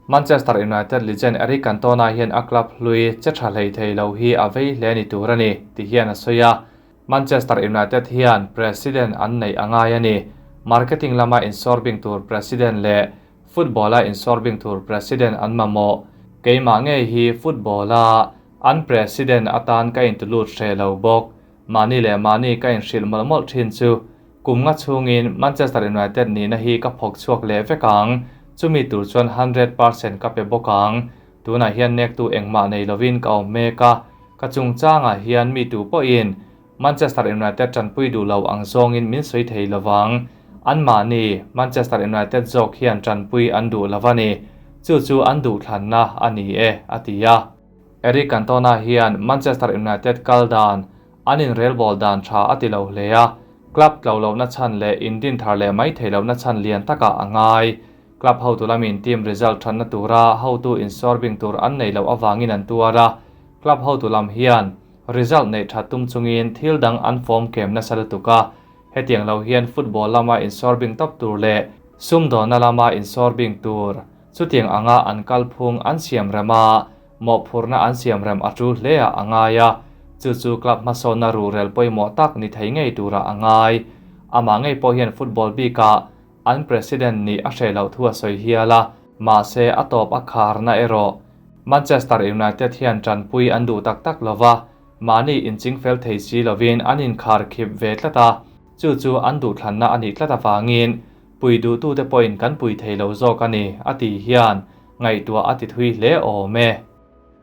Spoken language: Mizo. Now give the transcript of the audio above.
Manchester United legend Eric Cantona hian a club hlui che tha hlei thei lo hi a vei hle ni tur a ni, ti hian a sawi a. Manchester United hian president an neih a ngai a ni. Marketing lama insawrbing tur president leh football-a insawrbing tur president an mamawh. Keimah ngei hi football-a an president atan ka intulut hreh lo bawk. Mahni leh mahni ka inhrilh mawlh mawlh thin chu kum nga chhungin Manchester United nihna hi ka phawk chhuak leh vek ang, chumi tur chuan 100% ka pe bawk ang. Tunah hian nektu engmah nei lovin ka awm mek a, ka chungchangah hian mi tu pawhin Manchester United tanpui duh lo ang zawngin min sawi thei lovang. Anmahni, Manchester United zawk hian tanpui an duh lo a ni. Chu chu an duhthlanna a ni e, a ti a. Eric Cantona hian Manchester United kal dan, an inrelbawl dan tha a ti lo hle a, club tlo lohna chhan leh indin thar leh mai thei lohna chhan lian takah a ngai. Club hotu lamin team result thatna tura hotu insawrbing tur an nei loh avangin an tuar a, club hotu lam hian result neih that tum chungin thil dang an fawm kem nasa lutuk a, hetiang lo hian football lama insawrbing tawp tur leh sumdawnna lama insawrbing tur chutiang anga an kalphung an siam rem a, mawhphurhna an siam rem a tul hle ah a ngai a, chu chu club hmasawnna ruhrel pawimawh tak ni thei ngei turah a ngai. Amah ngei pawh hian football bikah An president nih a hreh loh thu a sawi hial a, mahse a tawp a kharna erawh Manchester United hian tanpui an duh tak tak lova, mahni inching fel thei si lovin an inkhar khip ve tlat a, chu chu an duhthlanna a nih tlat avangin pui duhtute pawhin kan pui thei lo zawk a ni, a tih hian ngaihtuah a ti thui hle awm e.